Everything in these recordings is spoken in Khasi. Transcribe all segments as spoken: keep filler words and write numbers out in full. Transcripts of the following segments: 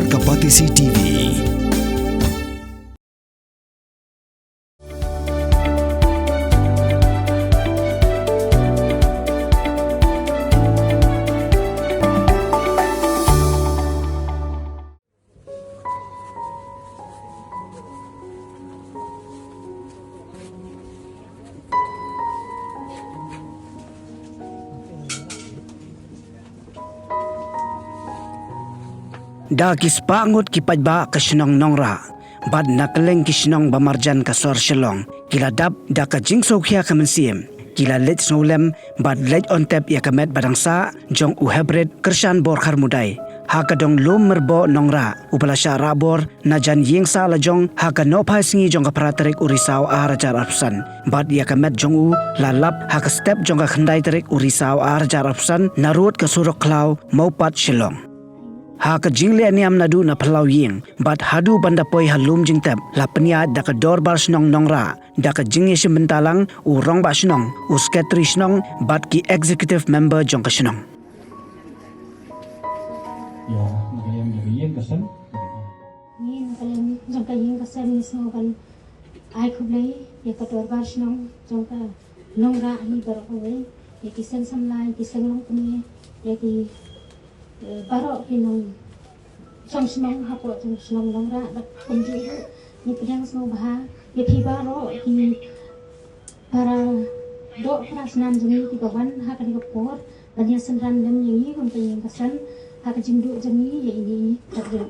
Ka Batesi T V. Da ki spah ngut ki paidbah ka shnong Nongrah bad na kylleng ki shnong ba marjan ka sor Shillong ki la dap da ka jingsngewkhia ka mynsiem. Ki la leit sngewlem bad leit on tep ïa ka met ba dang sah jong u Hybrid Kyrshan Bor Kharmudai ha ka dong Lum Myrboh Nongrah, uba la shah rah bor na jan ïing sah la jong ha ka nohphai sngi jong ka phra tarik u Risaw ar hajar arphew san. Bad ïa ka met jong u la lap ha ka step jong ka khyndai tarik u Risaw ar hajar arphew san na rud ka surok khlaw Mawpat Shillong. Ha ka jingleh niam naduh na phyllaw ïing bad haduh ban da poi ha lum jingtep, la pynïaid da ka dorbar shnong Nongrah da ka jingïashim bynta lang u rangbah shnong, u sekretari shnong bad ki executive member jong ka shnong. Ïa, na ka liang jong ka ïing ka sem. Ngi na ka liang jong ka ïing ka sem ngi sngew ban ai khublei ïa ka dorbar shnong jong ka Nongrah hi baroh kawei, ïa ki seng samla, ïa ki seng longkmie, ïa ki, eh, baroh ki nongshong shnong hapoh jong shnong Nongrah bad kumjuh ruh ngi pdiang sngewbha ïa phi baroh ki para doh para snam jong ngi kiba wan ha kane ka por ban ïa synran lem ïa ngi kum ka ïing ka sem ha ka jingduh jong ngi ïa ine i Hybrid.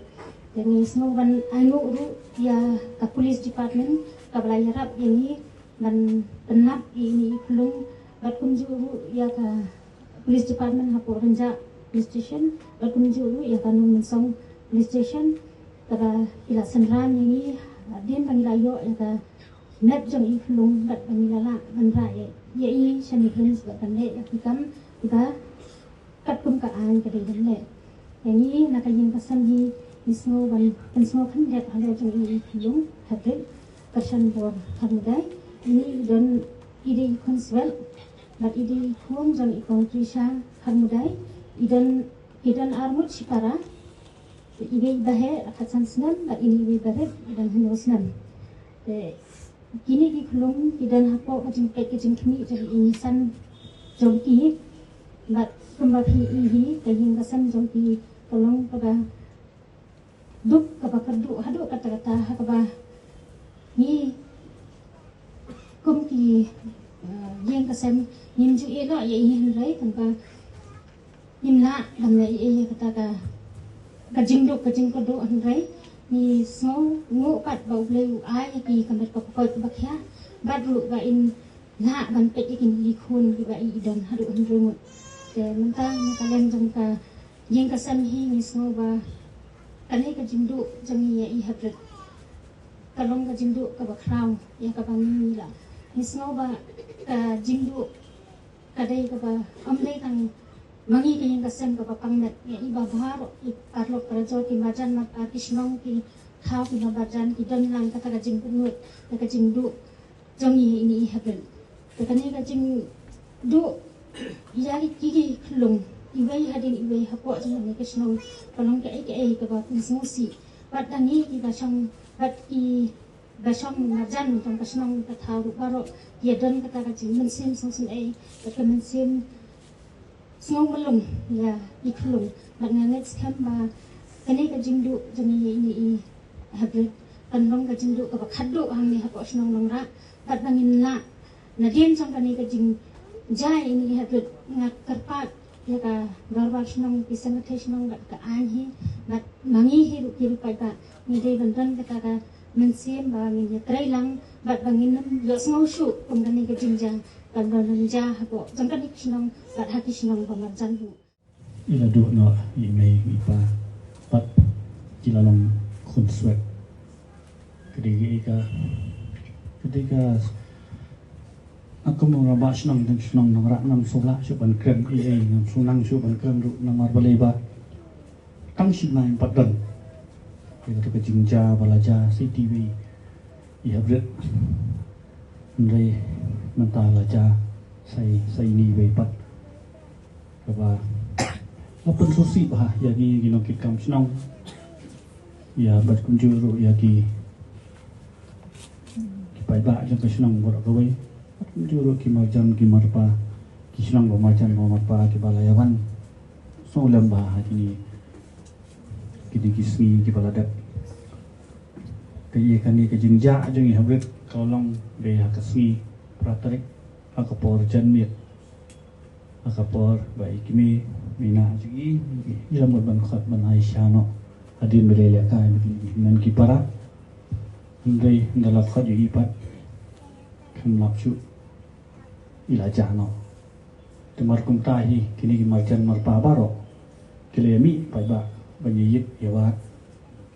Te ngi sngew ban ainguh ruh ïa ka police department kaba la ïarap ïa ngi ban pynlap ïa ine i khyllung bad kumjuh ruh ïa ka police department hapoh Rynjah police station bad kumjuh ruh ïa ka Nongmynsong police station kaba ki la synran ïa ngi hadien ba ngi la ïoh ïa ka met jong i khyllung bad ba ngi la lah ban rah ïa i shane prince bad ban leh ïa ki kam kiba katkum ka aiñ ka dei ban leh. Ïa ngi na ka ïing ka sem hi ngi sngew ban pynsngew khyndiat halor jong i khyllung Hybrid Kyrshan Bor Kharmudai. Ine i don i dei i khun swet bad i dei i khun jong i Kong Trisha Kharmudai. I don, i don ar ngut shipara. Te iwei i ba heh khatsan snem bad ine iwei i ba rit i don hynñiew snem. Te kine ki khyllung ki don hapoh ka jingpeit ka jingkhmih jong i nongsan jong ki. Bad kumba phi i hi ka ïing ka sem jong ki ka long kaba duk kaba kyrduh haduh katta katta ha kaba ngi kum ki, eh, ïing ka sem ngim ju ïeh noh ïa i hynrei tang ba ngim lah ban leh ei ei ïa kata ka, ka jingduk ka jingkyrduh hynrei ngi sngewnguh pat ba U Blei u ai ïa ki ka met ka koit kaba khiah bad ruh ba in lah ban peit ïa kine ki khun kiba i don haduh hynriew ngut. Te mynta na ka liang jong ka ïing ka sem hi ngi sngew ba kane ka jingduh jong ngi ïa i Hybrid ka long ka jingduh kaba khraw ïa kaba ngi lah. Ngi sngew ba ka jingduh ka dei kaba ym dei tang ma ngi ka ïing ka sem kaba pang met ïa i ba baroh i paralok parajor ki marjan marpa ki shnong ki thaw kiba marjan ki don lang kata ka jingpynlut da ka jingduh jong ngi ïa ine i Hybrid. Te kane ka jingduh ïa ki, ki khyllung iwei hadien iwei hapoh jong kane ka shnong ka long kaei kaei kaba pynsngewsih bad da ngi kiba shong bad ki ba shong marjan jong ka shnong ka thaw ruh baroh ïa don kata ka jingmynsiem sngewsynei bad ka mynsiem sngew mlung ïa i khyllung. Bad nga ngeit skhem ba kane ka jingduh jong ngi ïa ine i Hybrid kan long ka jingduh kaba khatduh hangne hapoh shnong Nongrah bad ba ngin lah nadien jong kane ka jingjia ine i Hybrid nga kyrpad ïa ka dorbar shnong ki seng kynthei shnong bad ka aiñ hi bad ma ngi hi ruh ki ruh paidbah ngi dei ban don kata ka mynsiem ba ngin ïatrei lang bad ba ngin ym ïohsngew shuh kum kane ka jingjia kan don jia hapoh jong kane ka shnong bad ha ki shnong ba marjan ruh. I la duh noh i mei i pa pat ki la long khun swet. Ka dei ka, ka dei ka, a kum u rangbah shnong dang shnong Nongrah ngam sngewlah shuh ban kren ei ei, ngam sngewlah shuh ban kren ruh namar balei ba tang shi bnai pat don. Ïa kata ka jingjia ba la jia sa iti wei i Hybrid. Hynrei mynta la jia sa, sa ini wei pat. Kaba la pynsngewsih bha ïa ngi ki nongkitkam shnong. Ïa bad kumjuh ruh ïa ki ki paidbah jong ka shnong baroh kawei. Bad kumjuh ruh ki marjan ki marpa, ki shnong ba marjan ba marpa kiba la ïa wan sngewlem bha ha kine kine ki sngi kiba la dep. Ka ïa kane ka jingjia jong ngi hapdeng ka long ba ha ka sngi phra tarik ha ka por janmiet. Ha ka por ba i kmie mynta jong ngi i la mut ban khot ban ai sha noh hadien ba lei lehkai ba ki hynmen ki para. Hynrei ynda la khot ïa i pat khlem lap shuh i la jah noh. Te mar kumta hi kine ki marjan marpa baroh ki la ïa mih paidbah ban ïa ïit ïa wad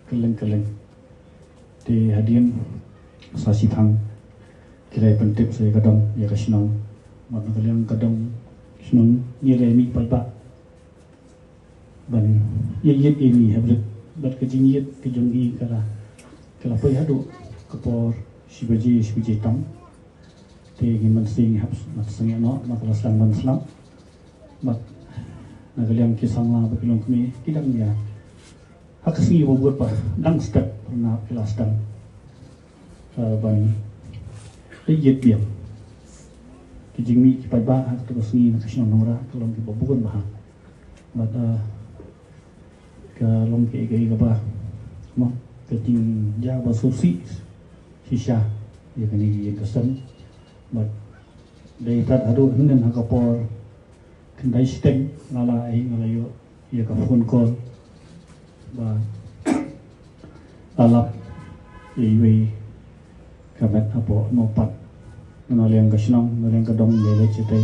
kylleng kylleng. Te hadien sa shiphang ki la ïa pyntip sa ïa ka dong ïa ka shnong. Bad na ka liang ka dong shnong ngi la ïa mih paidbah ban ïa ïit ïa ngi hapdeng bad ka jingïit ka jong ngi ka la ka la poi haduh ka por shi baje shi baje tam. Te ngi mynsiem ngi hap mat sngewbha noh na ka la sdang ban slap. Bad na ka liang ki samla bad ki longkmie ki dang ïa ha ka sngi ba bud ba dang step na ki la sdang. Ban ïa ïit biang ki jingmih ki paidbah ha ka sngi na ka shnong Nongrah ka long kiba bun bha. Bad ka long ki ka ba mo ka jingjia ba sngewsih shisha ïa kane ka ïing ka sem. Bad dei tad haduh hynnin ha ka por khyndai shiteng nga la ai nga la ïoh ïa ka phone call ba la lap ïa iwei ka met hapoh Nohpat. Na liang ka shnong na liang ka dong lei lei shatei.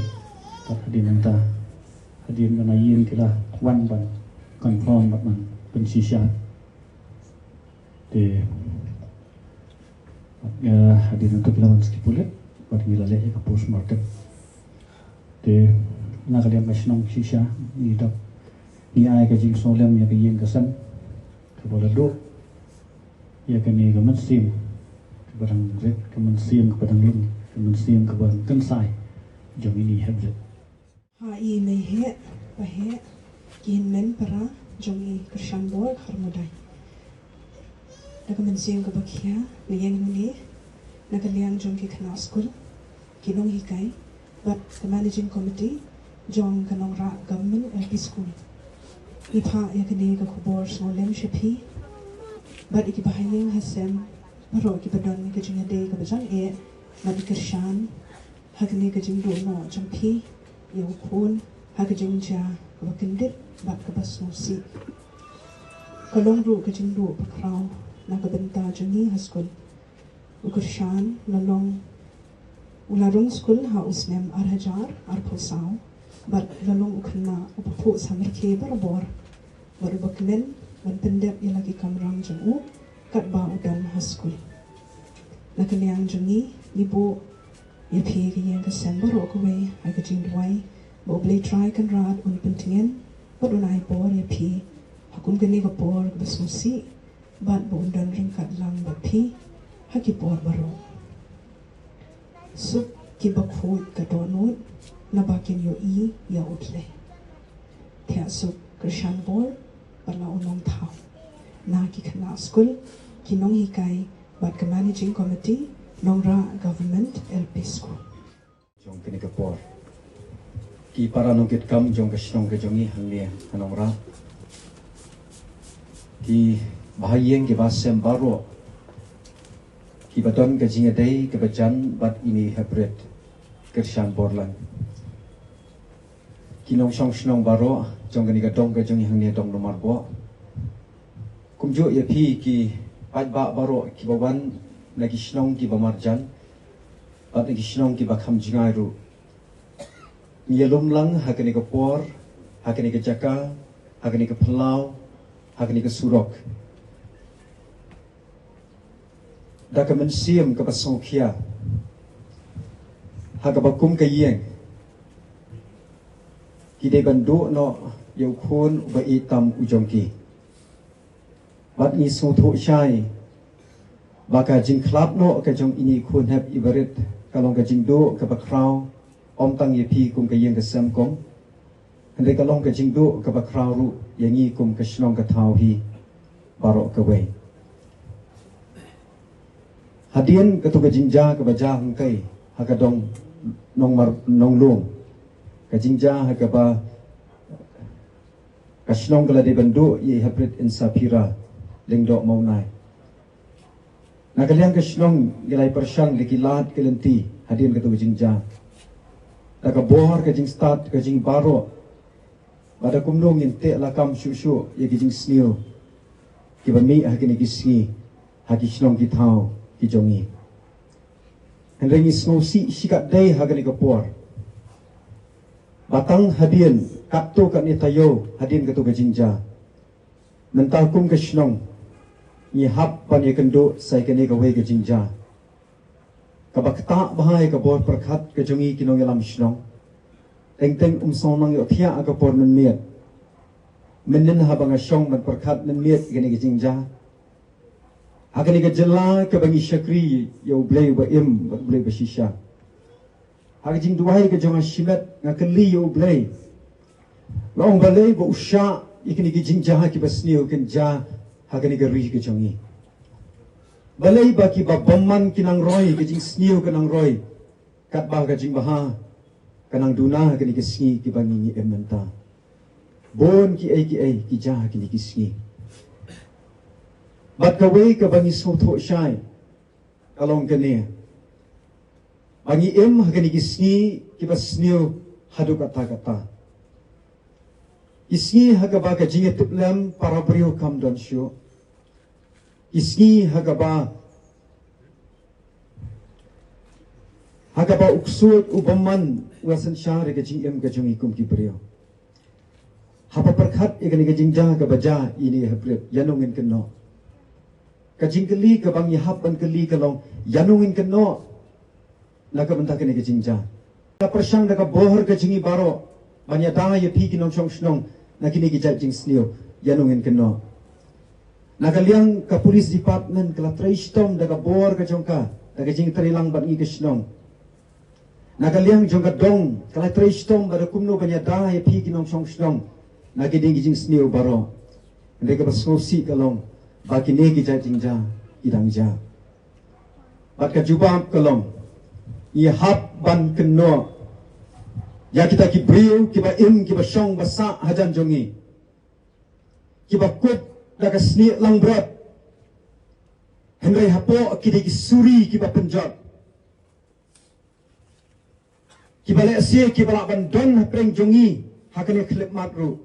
Tad hadien nangta hadien ba na ïing ki la wan ban confirm bad ban pynshisha. Te hadien nangta ki la wan sa ki pulit bad ngi la leh ïa ka postmortem. Te na ka liang ka shnong shisha ngi dap ngi ai ka jingsngewlem ïa ka ïing ka sem kaba la duh ïa kane ka mynsiem kaba dang rit, ka mynsiem kaba dang rit, ka mynsiem kaba dang kynsai jong ngi hapdeng. Ha i mei heh pa heh ki hynmen para jong i kyrshan bor harmodai. Da ka mynsiem kaba khia na ïing hangne na ka liang jong ki khynnah skul, ki nonghikai bad ka managing committee jong ka Nongrah Government L P School. Ngi phah ïa kane ka khubor sngewlem sha phi bad ïa ki bahaïing hasem baroh kiba don ka jingïadei kaba jan eh bad ïa ki kyrshan ha kane ka jingduh noh jong phi ïa u khun ha ka jingjia kaba kyndit bad kaba sngewsih. Ka long ruh ka jingduh bakhraw na ka bynta jong ngi ha skul. U kyrshan la long u la rung skul ha u snem ar hajar arphew saw bad la long u khynnah uba phuh samrkhie barabor bad uba kmen ban pyndep ïa la ki kamram jong u katba u don ha skul. Na ka liang jong ngi ngi buh ïa phi ka ïing ka sem baroh kawei ha ka jingduwai ba U Blei Trai Kynrad un pyntngen bad un ai bor ïa phi ha kum kane ka por kaba sngewsih bad ba un don ryngkat lang bad phi ha ki por baroh. Suk kiba khuid ka dohnud naba kin ïohi ïa U Blei. Thiah suk kyrshan bor bad la u nongthaw na ki khynnah skul, ki nonghikai bad ka managing committee Nongrah Government L P School. Jong kane ka por ki para nongkitkam jong ka shnong ka jong ngi hangne ha Nongrah, ki bahaïing ki bahasem baroh kiba don ka jingïadei kaba jan bad ine i hapdeng kyrshan bor lang. Ki nongshong shnong baroh jong kane ka dong ka jong ngi hangne dong Numar Boh. Kumjuh ïa phi ki paidbah baroh kiba wan na ki shnong kiba marjan bad na ki shnong kiba kham jngai ruh. Ngi ïalum lang ha kane ka por, ha kane ka jaka, ha kane ka phyllaw, ha kane ka surok. Da ka mynsiem kaba sngewkhia ha kaba kum ka ïing ki dei ban duh noh ïa u khun uba ïeit tam u jong ki. Bad ngi sngewthuh shai ba ka jingkhlad noh ka jong ine i khun hep iba rit ka long ka jingduh kaba khraw ym tang ïa phi kum ka ïing ka sem kong, hynrei ka long ka jingduh kaba khraw ruh ïa ngi kum ka shnong ka thaw hi baroh kawei. Hadien katu ka jingjia kaba jia hangkai ha ka dong Nongmar Nonglum, ka jingjia ha kaba ka shnong ka la dei ban duh ïa i haprit Insaphira Lyngdoh Mawnai. Na ka liang ka shnong ngi la ïa pyrshang da ki lad ki lynti hadien katu ka jingjia, da ka bor ka jingstad ka jingbaroh, ba da kumno ngin teh lakam shuh shuh ïa ki jingsniew kiba mih ha kine ki sngi ha ki shnong ki thaw ki jong ngi. Hynrei ngi sngewsih shikatdei ha kane ka por ba tang hadien katto katne taïew hadien katu ka jingjia, mynta kum ka shnong ngi hap ban ïakynduh sa ïa kane kawei ka jingjia kaba ktah bha ïa ka bor pyrkhat ka jong ngi ki nongïalam shnong. Teng teng um sngew nang ïohthiah ha ka por mynmiet, mynnin haba nga shong ban pyrkhat mynmiet ïa kane ka jingjia. Ha kane ka jylla kaba ngi shakri ïa U Blei uba im bad U Blei uba shisha, ha ka jingduwai ka jong nga shimet nga kylli ïa U Blei, nga ong balei ba u shah ïa kine ki jingjia kiba sniew kin jia ha kane ka ri ka jong ngi. Balei ba kiba bymman ki nang roi, ka jingsniew ka nang roi, katba ka jingbha ka nang duna ha kine ki sngi kiba ngi ngi im mynta. Bun kiei kiei ki jia ha kine ki sngi. Bad kawei kaba ngi sngewthuh shai ka long kane, ba ngi im ha kine ki sngi kiba sniew haduh katta katta. Ki sngi ha kaba ka jingïatiplem para briew kam don shuh. Ki sngi ha kaba, ha kaba u ksuid u bymman u ïa synshar ïa ka jingim ka jong ngi kum ki briew. Haba pyrkhat ïa kane ka jingjia kaba jia ïa ine i haprit, ïano ngin kynnoh? Ka jingkylli kaba ngi hap ban kylli ka long, ïano ngin kynnoh na ka bynta kane ka jingjia? Ka pyrshang da ka bor ka jong ngi baroh ban ïada ïa phi ki nongshong shnong na kine ki jait jingsniew, ïano ngin kynnoh? Na ka liang ka police department ka la trei shitom da ka bor ka jong ka, da ka jingtrei lang bad ngi ka shnong. Na ka liang jong ka dong ka la trei shitom ba da kumno ban ïada ïa phi ki nongshong shnong na kine ki jingsniew baroh. Hynrei kaba sngewsih ka long ba kine ki jait jingjia ki dang jia. Bad ka jubab ka long, ngi hap ban kynnoh ïa kita ki briew kiba im, kiba shong ba sah hajan jong ngi, kiba kup da ka snieh langbrot, hynrei hapoh ki dei ki suri kiba pynjot, kiba lehse kiba lah ban don hapdeng jong ngi ha kane ka khyllipmat ruh.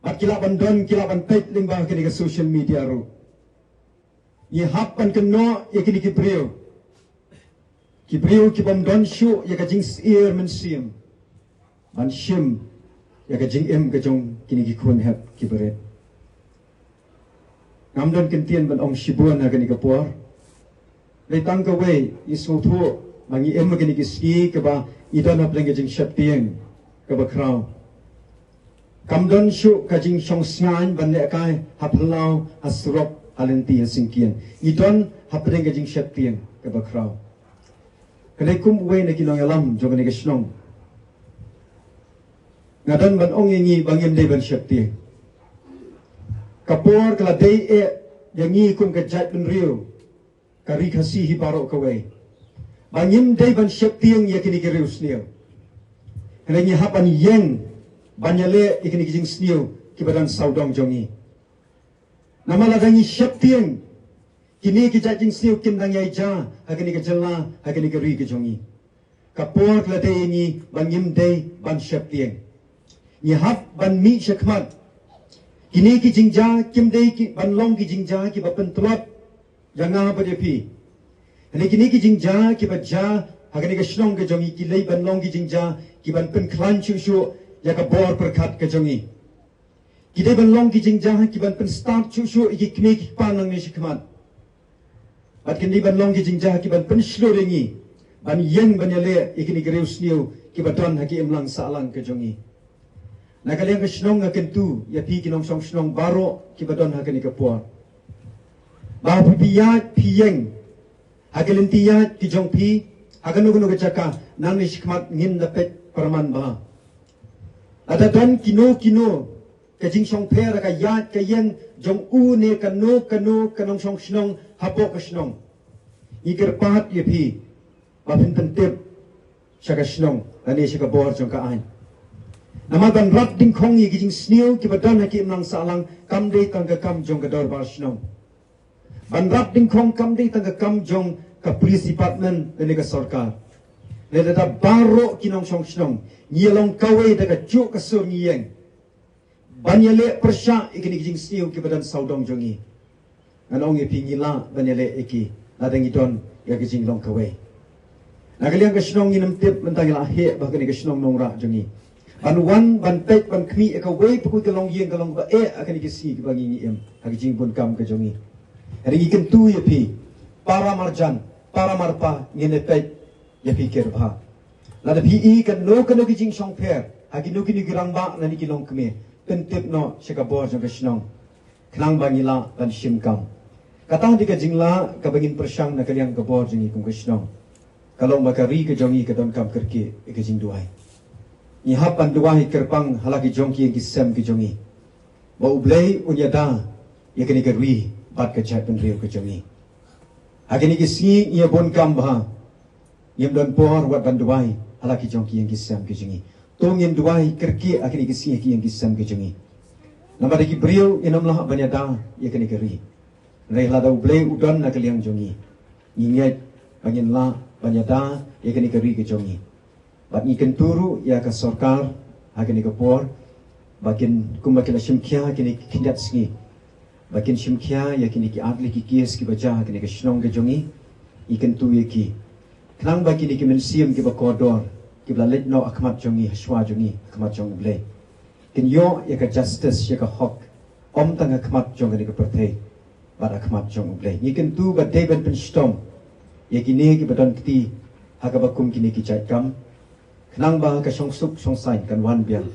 Bad ki lah ban don, ki lah ban peit lyngba kane ka social media ruh. Ngi hap ban kynnoh ïa kine ki briew, ki briew ki bym don shuh ïa ka jingsyier mynsiem ban shim ïa ka jingim ka jong kine ki khun hep ki barit. Ngam don kyntien ban ong shibun ha kane ka por. Dei tang kawei, ngi sngewthuh ba ngi im ha kine ki sngi kaba ngi don hapdeng ka jingsheptieng kaba khraw. Kam don shuh ka jingshong sngaiñ ban lehkai ha phyllaw, ha surok, ha lynti, ha syngkien. Ngi don hapdeng ka jingsheptieng kaba khraw. Ka dei kum uwei na ki nongïalam jong kane ka shnong, nga don ban ong ïa ngi ba ngim dei ban sheptieng. Ka por ka la dei eh ïa ngi kum ka jaitbynriew, ka Ri Khasi hi baroh kawei, ba ngim dei ban sheptieng ïa kine ki riewsniew. Hynrei ngi hap ban ïeng ban ïaleh ïa kine ki jingsniew kiba don sawdong jong ngi. Namar lada ngi sheptieng, kine ki jait jingsniew kim dang ïai jia ha kane ka jylla, ha kane ka ri ka jong ngi. Ka por ka la dei ïa ngi ba ngim dei ban sheptieng. Ngi hap ban mih shakhmat. Kine ki jingjia kim dei ki ban long ki jingjia kiba pyntlot ïa nga bad ïa phi. Hynrei kine ki jingjia kiba jia ha kane ka shnong ka jong ngi ki dei ban long ki jingjia kiban pynkhlaiñ shuh shuh ïa ka bor pyrkhat ka jong ngi. Ki dei ban long ki jingjia kiban pynstad shuh shuh ïa ki kmie ki kpa nangne shakhmat. Bad kin dei ban long ki jingjia kiban pynshlur ïa ngi ban ïeng ban ïaleh ïa kine ki riewsniew kiba don ha ki imlang sahlang ka jong ngi. Na ka liang ka shnong nga kyntu ïa phi ki nongshong shnong baroh kiba don ha kane ka por, ba phi, phi ïaid phi ïeng ha ki lynti ïaid ki jong phi ha kano kano ka jaka, nangne shakhmat ngin da peit pyrman bha. Lada don kino kino ka jingshongpher ha ka ïaid ka ïeng jong u ne kano kano ka nongshong shnong hapoh ka shnong, Ngi kyrpad ïa phi ba phin pyntip sha ka shnong lane sha ka bor jong ka aiñ. Namar ban rat dyngkhong ïa ki jingsniew kiba don ha ki imlang sahlang kam dei tang ka kam jong ka dorbar shnong. Ban rat dyngkhong kam dei tang ka kam jong ka police department lane ka sorkar. Lada baroh ki nongshong shnong ngi ïa long kawei da ka juh ka sur ngi ïeng ban ïaleh pyrshah ïa kine ki jingsniew kiba don sawdong jong ngi. Ngan ong ïa phi ngi lah ban ïaleh ïa ki lada ngi don ïa ka jinglong kawei. Na ka liang ka shnong ngin ym tip mynta ngi la heh ba kane ka shnong nongrah jong ngi. Ban wan ban peit ban khmih ïa kawei pa kawei ka longïing ka long kaba eh ha kane ka sngi kaba ngi ngi im ha ka jingbun kam ka jong ngi. Hynrei ngi kyntu ïa phi para marjan para marpa ngin ïa peit ïa phi kyrpha. Lada phi i kano kano ki jingshongpher ha kino kino ki rangbah lane ki longkmie, pyntip noh sha ka bor jong ka shnong. Khnang ba ngi lah ban shim kam. Kata dei ka jinglah kaba ngin pyrshang na ka liang ka bor jong ngi kum ka shnong. Ka long ba ka ri ka jong ngi ka donkam kyrkieh ïa ka jingduwai. Ngi hap ban duwai kyrpang ha la ki jong ki ïing ki sem ki jong ngi ba U Blei un ïada ïa kane ka ri bad ka jaitbynriew ka jong ngi. Ha kine ki sngi ngi ïa bun kam bha. Ngim don por wat ban duwai ha la ki jong ki ïing ki sem ki jong ngi. To ngin duwai kyrkieh ha kine ki sngi ha ki ïing ki sem ki jong ngi. Namar da ki briew ngin ym lah ban ïada ïa kane ka ri. Hynrei lada U Blei u don na ka liang jong ngi, ngi ngeit ba ngin lah ban ïada ïa kane ka ri ka jong ngi. Bad ngi kyntu ruh ïa ka sorkar ha kane ka por ba kin, kumba ki la shim khia ha kine ki khyndiat sngi, ba kin shim khia ïa kine ki artylli ki case kiba jia ha kane ka shnong ka jong ngi. Ngi kyntu ïa ki khnang ba kine ki mynsiem kiba kordor kiba la leit noh ha khmat jong ngi, ha shuwa jong ngi, ha khmat jong U Blei, kin ïoh ïa ka justice, ïa ka hok, ym tang ha khmat jong kane ka pyrthei bad ha khmat jong U Blei. Ngi kyntu ba dei ban pynshitom ïa kine kiba don kti ha kaba kum kine ki jait kam, khnang ba ka shongsuk shongsaiñ kan wan biang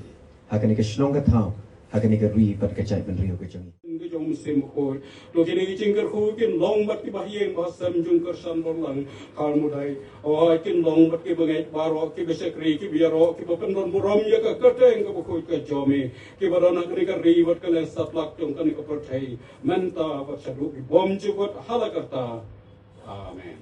ha kane ka shnong ka thaw, ha kane ka ri bad ka jaitbynriew ka jong ngi. Ka jong u Mynsiem Bakhuid. To kine ki jingkyrkhu kin long bad kiba ha ïing ba ha sem jong u Kyrshan Borlang Kharmudai. Hooid, kin long bad kiba ngeit baroh, kiba shakri, kiba ïaroh, kiba pynban burom ïa ka kyrteng kaba khuid ka jong me, kiba don ha kane ka ri bad ka liang satlak jong kane ka pyrthei mynta bad shaduh ki bymjukut ha la karta. Amen.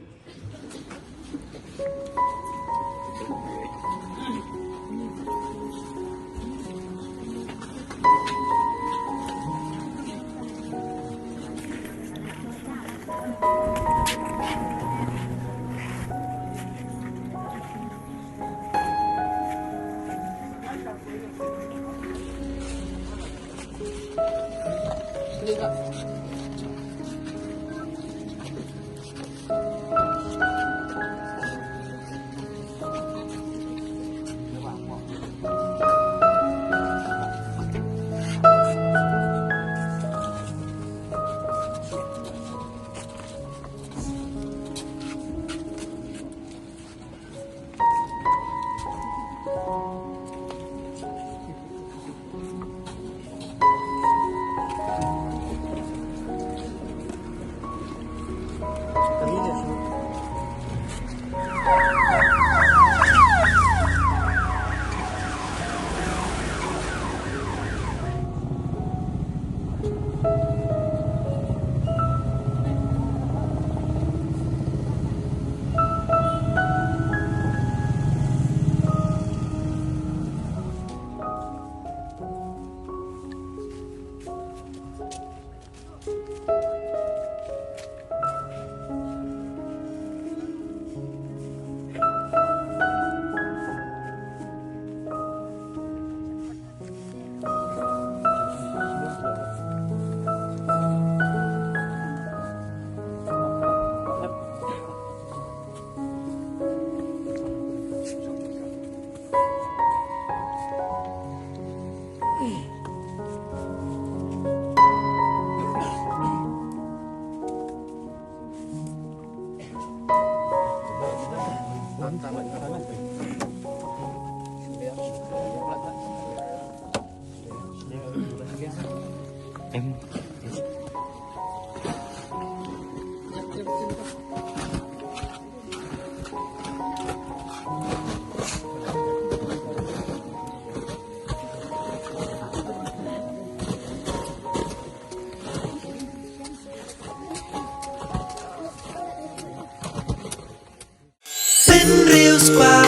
Spah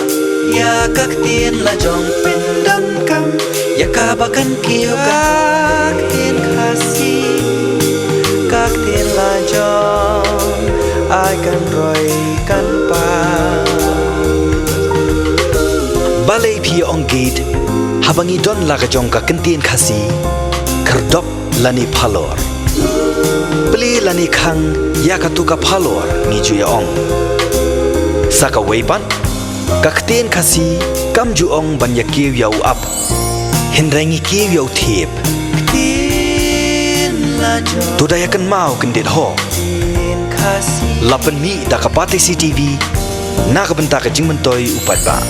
ïa ka ktien la jong pyndonkam ïa kaba kan kiew ka ktien Khasi, ka ktien la jong ai kan roi kan pang. Balei phi ong gate haba ngi don la ka jong ka ktien Khasi? Khyrdop lane phalor, plie lane khang ïa katu ka phalor ngi ju ïa ong. Sa kawei pat, ka ktien Khasi kam ju ong ban ïa kiew ïa u ap, hynrei ngi kiew ïa u thiep. To da ïa kynmaw kyndit ho. La pynmih da ka Batesi TV na ka bynta ka jingmyntoi u paidbah.